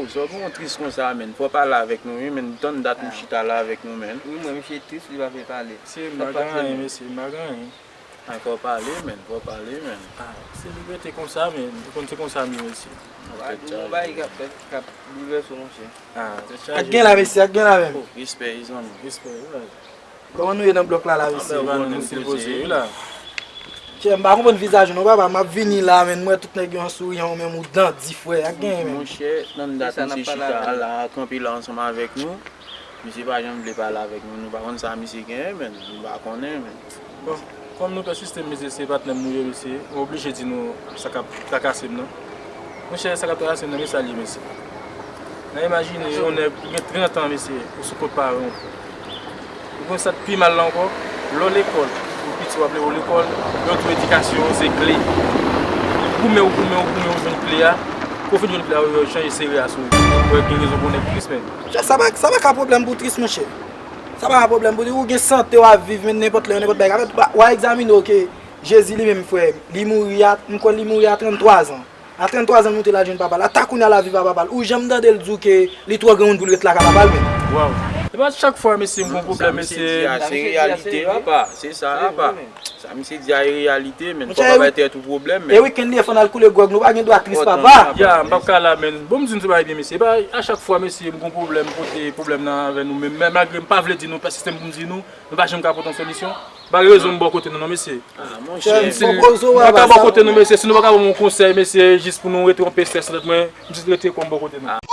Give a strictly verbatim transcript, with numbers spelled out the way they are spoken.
Sa w gen w tris konsa, menn. Fò w pale avèk nou, wi, menn. Tann dat nou chita la avèk nou, menn. Wi, mwen, misye tris, li pa vle pale. Mesye, m pa gen anyen, mesye, m pa gen anyen. Fò w pale, menn. Fò w pale, menn. Ah, se li rete konsa, men li konn se konsa m ye, mesye. Ou bay k ap boulvèse w, monchè. Ah, tèt Ak chaje. gen la, mesye, ak gen la menm. Respè, zanmi. Respè, wi. Kòman nou ye nan blòk la, la, mesye? Anba nou, nou stil poze, wi, la. Chè, m pa konprann vizaj ou non, papa. M ap vini la, menn, m wè tout nèg yo an souriyan, ou menm ou dandi, frè. Ak gen, menn. Monchè, nan dat misye chita la, kanpe la ansanm avèk nou. Misye pa janm vle pale avèk nou. Nou pa konn sa misye genyen, menn. Nou pa konnen, menn. Bon, kòm nou pèsiste, mesye, se patnè m nou ye, mesye. Mwen oblije di nou sa k ap trakase m nan. Monchè, sa k ap trakase m nan, men sa l ye, mesye. N a imajine yon nèg ki gen trant an, mesye, ou sou kont paran w. Ou konn sa k pi mal la ankò, lè w lekòl, ou piti w ap leve w lekòl, lè w tou edikasyon an se kle. Ou goumen, ou goumen, ou goumen, ou jwenn kle a. Kou w fin jwenn kle a, yo chanje sere a sou ou. Ou wè gen rezon pou w nèg tris, menn. Chè, sa pa, sa pa ka pwoblèm pou w tris, monchè. Sa pa ka pwoblèm pou w tris. Ou gen sante, w ap viv, menn, nenpòt lè, nenpòt bagay. Afèt, w a egzamine w ke Jezi li menm, frè, li mouri a, m kwè li mouri a tranntwa zan. A tranntwa zan, l moute l al jwenn papa l. Ata kounye a l ap viv ak papa l. Ou janm tande l di w ke li twò granmoun pou l ret la ak papa l, menn? Waw. E pa chak fwa, mesye, m gon pwoblèm, mesye. Sa misye di a, se reyalite, papa. Se sa, papa. Sa misye di a, e reyalite, menn. Fò Monchè, pa bay tèt ou pwoblèm, menn. E wikenn li e fè n al koule gwòg, nou pa gen dwa tris, papa. Ya, m p ap ka la, menn. Bon, m di n se bagay byen, mesye. E pa a chak fwa, mesye, m gon pwoblèm, pote pwoblèm nan avè nou menm. Men malgre m pa vle di nou, pèsiste m pou m di nou, nou pa janm ka pote yon solisyon. Ba rezon m bò kote nou, non, mesye. Ah, monchè. Fò poze w, Mwen ka papa. bò kote nou, mesye. Si nou pa ka ban m yon konsèy, mesye, jis pou nou rete yon pe stres nan tèt mwen, m jis rete kò m bò kote nou.